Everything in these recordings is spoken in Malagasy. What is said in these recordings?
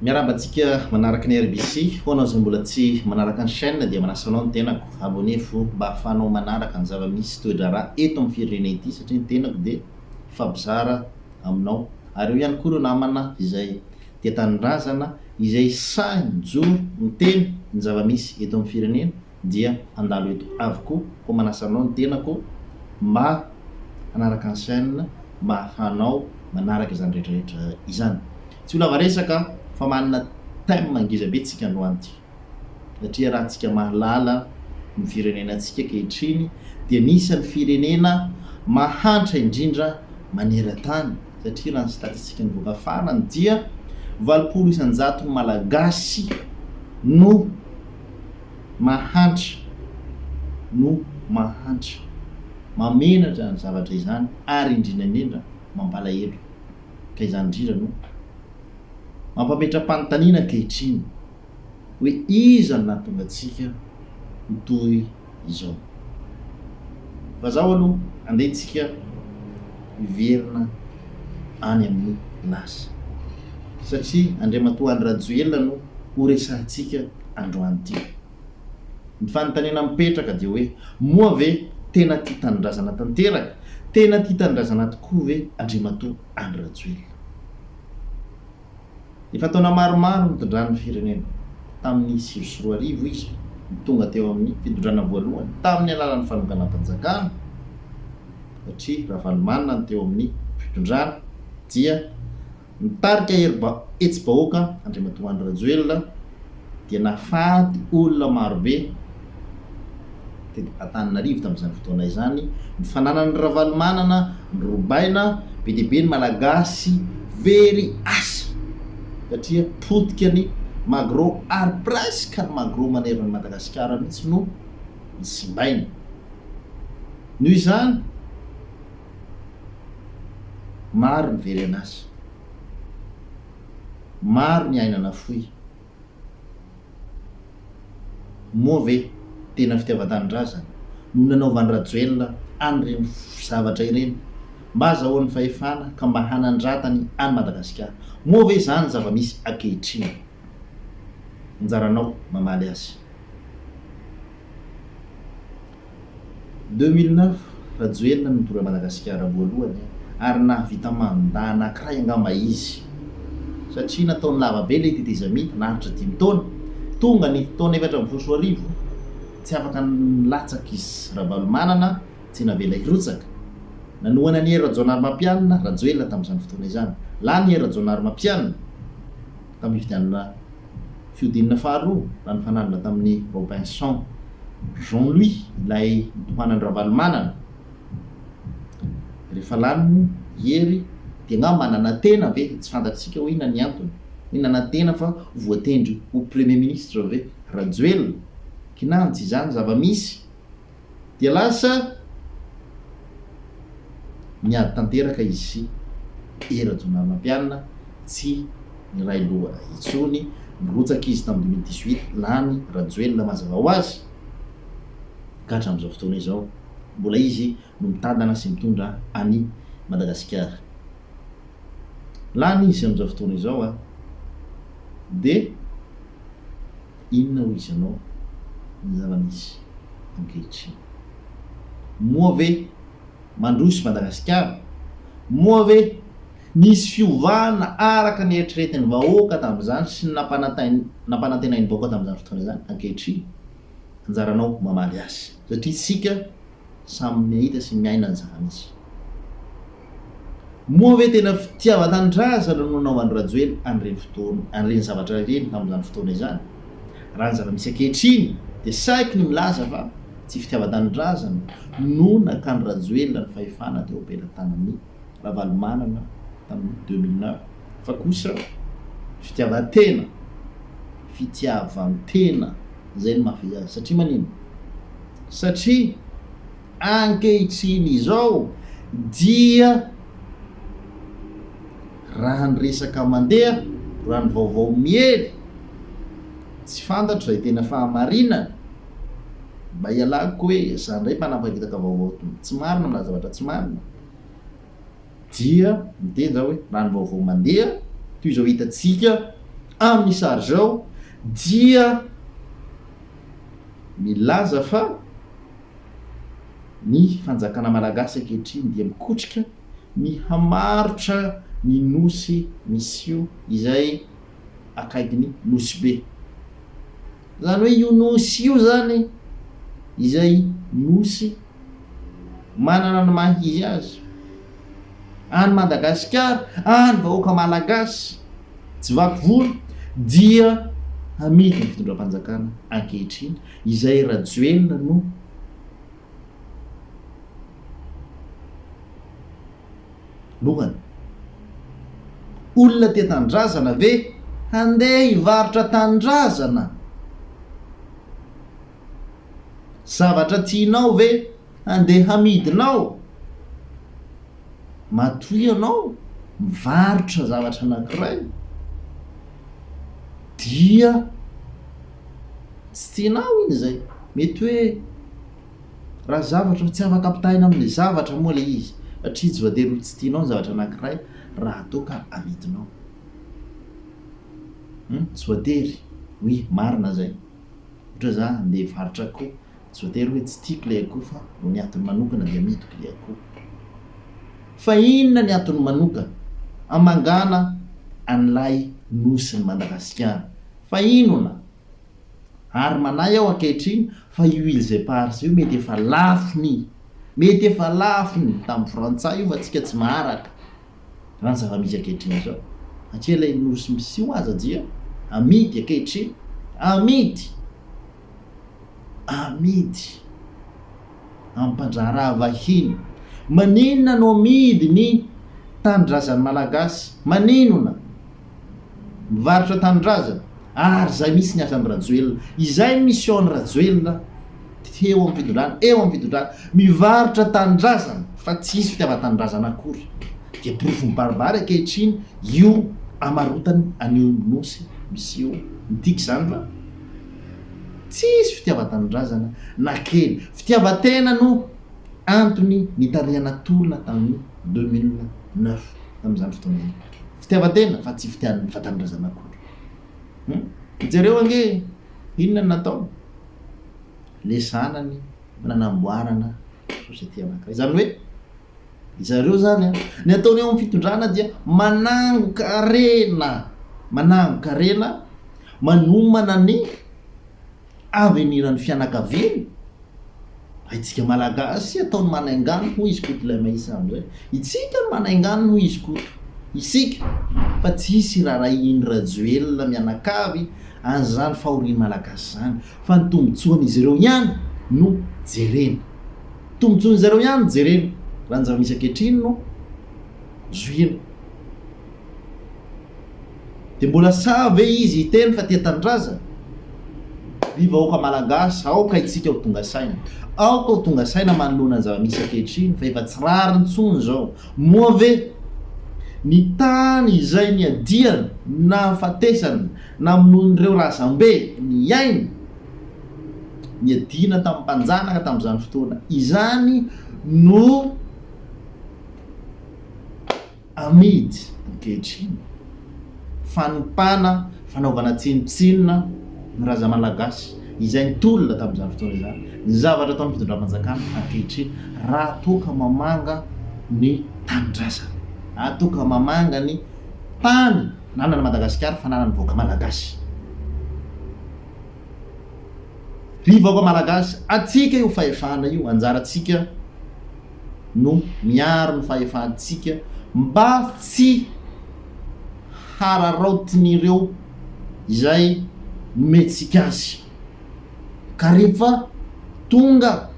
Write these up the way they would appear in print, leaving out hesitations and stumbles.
Miarahaba antsika manaraka ny RBC, ho anao izay mbola tsy manaraka ny chaîne dia manasa anao ny tenako, abonnez-vous mba ahafahanao manaraka ny zava-misy toe-draharaha eto amin'ny firenena ity satria ny tenako dia hifampizara aminao ary eo ihany koa ireo namana izay tia tanindrazana izay sahy mijoro miteny ny zava-misy eto amin'ny firenena dia handalo eto avokoa koa manasa anao ny tenako mba hanaraka ny chaîne mba ahafahanao manaraka izany rehetra rehetra izany. Tsy ho lava resaka fa manana thème ngeza be tsika androany ty. Satria raha tsika mahalala ny firenenantsika ankehitriny dia anisan'ny firenena mahantra indrindra maneran-tany satria raha ny statistique nivoaka farany dia 80 isan-jaton'ny Malagasy no mahantra no mahantra. Mamenatra ny zavatra izany ary indrindra indrindra mampalahelo. Ka izany indrindra no mampametra-panontaniana ankehitriny hoe iza no nahatonga antsika ho toy izao. Fa zao aloha andeha tsika hiverina any amin'ny lasa satria Andriamatoa Andry Rajoelina no ho resahintsika androany ity. Ny fanontaniana mipetraka dia hoe moa ve tena tia tanindrazana tanteraka, tena tia tanindrazana tokoa ve Andriamatoa Andry Rajoelina? Efa taona maromaro nitondrany ny firenena. Tamin'ny 2009 izy no tonga teo amin'ny fitondrana voalohany tamin'ny alalan'ny fanonganam-panjakana, satria Ravalomanana no teo amin'ny fitondrana, dia nitarika hetsi-bahoaka Andriamatoa Andry Rajoelina dia nahafaty olona marobe teto Antananarivo tamin'izany fotoana izany, ny fananan'i Ravalomanana norobaina, be dia be ny Malagasy very asa satria potika ny Magro ary presque ny Magro manerana an'i Madagasikara mihitsy no nosimbaina. Noho izany, maro ny very an'asa, maro ny aina nafoy. Moa ve tena fitiavan-tanindrazana no nanaovan'i Rajoelina an'ireny zavatra ireny mba hazahoany fahefana ka mba hanandratany an'i Madagasikara? Moa ve izany zava-misy ankehitriny? Anjaranao mamaly azy. 2009, Rajoelina no nitondra Madagasikara voalohany ary nahavita mandat anakiray angamba izy satria nataony lava be ilay tetezamita, naharitra dimy taona, tonga ny taona 2014 tsy afaka nilatsaka izy Ravalomanana tsy navela hirotsaka, nanohana an'i Hery Rajaonarimampianina Rajoelina tamin'izany fotoana izany, lany Hery Rajaonarimampianina tamin'ny fifidianana Fihodinana faharoa, raha nifanandrina tamin'i Robinson Jean Louis, ilay nitohanan'i Ravalomanana. Rehefa lany moa i Hery dia angamba nanantena ve, tsy fantatsika hoe inona ny antony, hoe nanantena fa ho voatendry ho Premier Ministre ve Rajoelina? Kinanjo izany zava-misy. Dia lasa niady tanteraka izy sy Hery Rajaonarimampianina, tsy niray loha intsony, nirotsaka izy tamin'ny 2018, lany Rajoelina mazava ho azy, ka hatramin'izao fotoana izao mbola izy no mitantana sy mitondra an'i Madagasikara. Lany izy amin'izao fotoana izao a! Dia. Inona hoy izy anao ny zava-misy ankehitriny? Moa ve mandroso Madagasikara? Moa ve nisy fiovana araka ny eritreretin'ny vahoaka tamin'izany sy ny nampanantenain'ny vahoaka tamin'izany fotoana izany ankehitriny? Anjaranao mamaly azy satria isika samy mahita sy miaina ny zava-misy. Moa ve tena fitiavan-tanindrazana no nanaovan'i Rajoelina an'ireny fotoana, an'ireny zavatra ireny tamin'izany fotoana izany? Raha ny zava-misy ankehitriny dia sahiko ny milaza fa tsy fitiavan-tanindrazana no nakan'i Rajoelina ny fahefana teo am-pelatanan'i Ravalomanana tamin'ny 2009 fa kosa fitiavan-tena, fitiavan-tena izay no mahafehy azy. Satria maninona? Satria Ankehitriny izao dia raha ny resaka mandeha, raha ny vaovao miely, tsy fantatro izay tena fahamarinany, mba ialako hoe za indray mpanaparitaka vaovao tsy marina, milaza zavatra tsy marina, dia miteny za hoe raha ny vaovao mandeha, toy izao hitantsika. amin'ny sary izao dia milaza fa ny fanjakana malagasy ankehitriny dia mikotrika ny hamarotra ny nosy Misio izay akaikin'i Nosy Be. Izany hoe io nosy io izany izay nosy manana ny maha izy azy any Madagasikara, any vahoaka malagasy tsy vaky volo dia hamidy ny fitondram-panjakana ankehitriny izay Rajoelina no lohany. Olona tia tanindrazana ve handeha hivarotra tanindrazana? Zavatra tianao ve handeha hamidinao? Matoa ianao mivarotra zavatra anankiray dia tsy tianao iny izay. Mety hoe raha zavatra tsy afaka ampitahaina amin'ny zavatra moa ilay izy satria tsy voatery ho tsy tianao ny zavatra anankiray raha toa ka amidinao. Hum, tsy voatery. Oui, marina izay. Ohatra za handeha hivarotra akoho, tsy voatery hoe tsy tiako ilay akoho fa noho ny antony manokana dia amidiko ilay akoho. Fa inona ny antony manokana hamangana an'ilay nosin'i Madagasikara? Fa inona? Ary manahy aho ankehitriny fa io Îles Éparses io mety efa lafony, mety efa lafony tamin'ny frantsay io fa tsika tsy maharaka raha ny zava-misy ankehitriny izao. Satria ilay nosy misy aza dia amidy ankehitriny, amidy, amidy amin'ny mpandraharaha vahiny. Maninona no amidy ny tanindrazan'ny Malagasy? Maninona? Mivarotra tanindrazana ary izay mihitsy ny asan'i Rajoelina. Izay ny mission n'i Rajoelina teo amin'ny fitondrana, eo amin'ny fitondrana. Mivarotra tanindrazana fa tsy hisy fitiavan-tanindrazana akory. Dia porofo mibaribary ankehitriny io amarotany an'io nosy misy io. Midika izany fa tsy hisy fitiavan-tanindrazana na kely. Fitiavan-tena no antony nitarihana tolona tamin'ny 2009 tamin'izany fotoana izany. Fitiavan-tena fa tsy fitiavan'ny tanindrazana akory. Hum? Jereo ange inona no nataony? Le zanany nanamboarana société anankiray. Izany hoe zareo zany an, ny ataony eo amin'ny fitondrana dia manangon-karena, manangon-karena, manomana ny avenir ny fianakaviany, fa itsika malagasy ataony manaingano hoy izy Koto ilay mahisa amizay, itsika no manaingano hoy izy Koto, isika fa tsy hisy rarahiany Rajoelina mianakavy an'izany fahorian'ny malagasy zany fa ny tombotsoan'izy ireo ihany no jerena, tombotsoan'izy ireo ihany no jerena, raha ny zava-misy ankehitriny no zohiana. Dia mbola sahy ve izy hiteny fa tia tanindrazana? Ry vahoaka malagasy, aoka isika ho tonga saina. Aoka ho tonga saina manoloana ny zava-misy ankehitriny fa efa tsy rariny intsony izao. Moa ve ny tany izay niadiana, nahafatesana, namonoan'ireo razambe ny ainy, niadiana tamin'ny mpanjanaka tamin'izany fotoana izany no Amidy ankehitriny, fanompana, fanaovana tsinontsinona ny raza malagasy izay nitolona tamin'izany fotoana izany, ny zavatra ataon'ny fitondram-panjakana ankehitriny raha toa ka mamanga ny tanindrazana, raha toa ka mamanga ny tany nanan'i Madagasikara, fananan'ny vahoaka malagasy. Ry vahoaka malagasy, antsika io fahefana io, anjarantsika no miaro ny fahefantsika mba tsy hararaotin'ireo izay nomentsika azy. Ka rehefa tonga,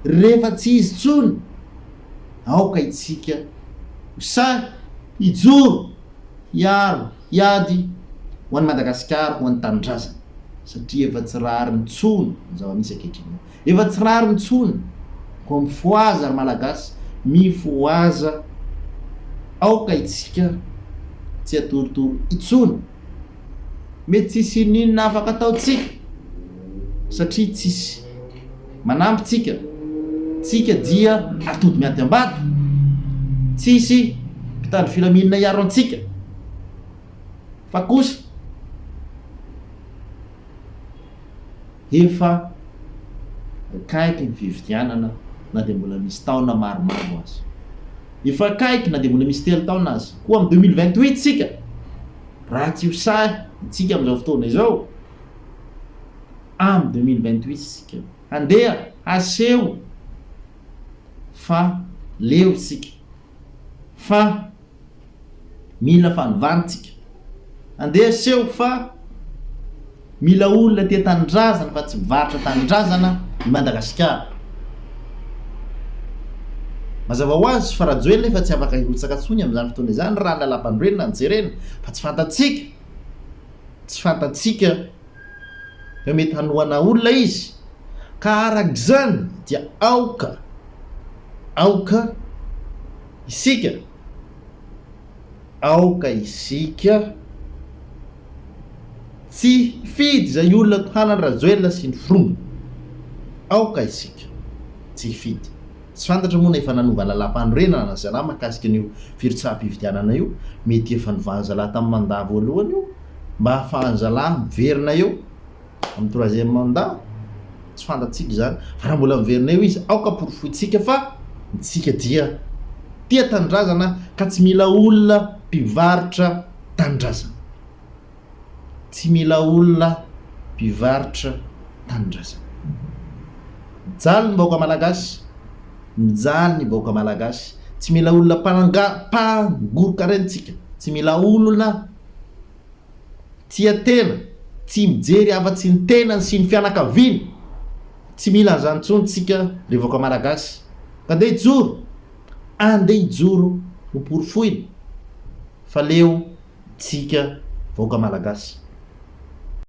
rehefa tsy izy intsony, aoka isika ho sahy hijoro, hiaro, hiady ho an'i Madagasikara, ho an'ny tanindrazana, satria efa tsy rariny intsony ny zava-misy ankehitriny. Efa tsy rariny intsony, koa mifohaza ry Malagasy, mifohaza, aoka itsika tsy hatoritory intsony, mety tsisy ininona afaka ataontsika satria tsisy manampy tsika, tsika dia atody miady am-bato, tsisy mpitandro filaminana hiaro antsika, fa kosa. Efa akaiky ny fifidianana na dia mbola misy taona maromaro aza. Efa akaiky na dia mbola misy telo taona aza. Koa amin'ny 2028 tsika, raha tsy ho sahy itsika amin'izao fotoana izao, amin'ny 2028 isika handeha haseho fa leo isika, fa Mila fanovana tsika. Andeha aseho fa mila olona tia tanindrazana fa tsy mivarotra tanindrazana i Madagasikara. Mazava ho azy fa Rajoelina efa tsy afaka hirotsaka intsony amin'izany fotoana izany raha ny lalàmpanorenana no jerena fa tsy fantatsika, tsy fantatsika hoe mety hanohana olona izy ka araka izany dia aoka, aoka isika. Aoka isika tsy hifidy izay olona tohanan'i Rajoelina sy ny forongony. Aoka isika tsy hifidy. Tsy fantatra moa na efa nanova lalàmpanorenana zalahy mahakasika an'io firotsaham-pifidianana io. Mety efa novan'ny zalahy tamin'ny mandat voalohany io mba hahafahan'ny zalahy miverina eo. Amin'ny troisième mandat, tsy fantatsika izany, fa raha mbola miverina eo izy, aoka porofointsika fa ntsika dia tia tanindrazana ka tsy mila olona mpivarotra tanindrazana. Tsy mila olona mpivarotra tanindrazana. Mijaly ny vahoaka malagasy, mijaly ny vahoaka malagasy, tsy mila olona mpananga, mpangorokarena tsika, tsy mila olona. Tia tena, tsy mijery afa-tsy ny tenany sy ny fianakaviany! Tsy mila an'izany intsony tsika ry vahoaka Malagasy. Andeha hijoro! Andeha hijoro ho porofoina fa leo tsika vahoaka Malagasy.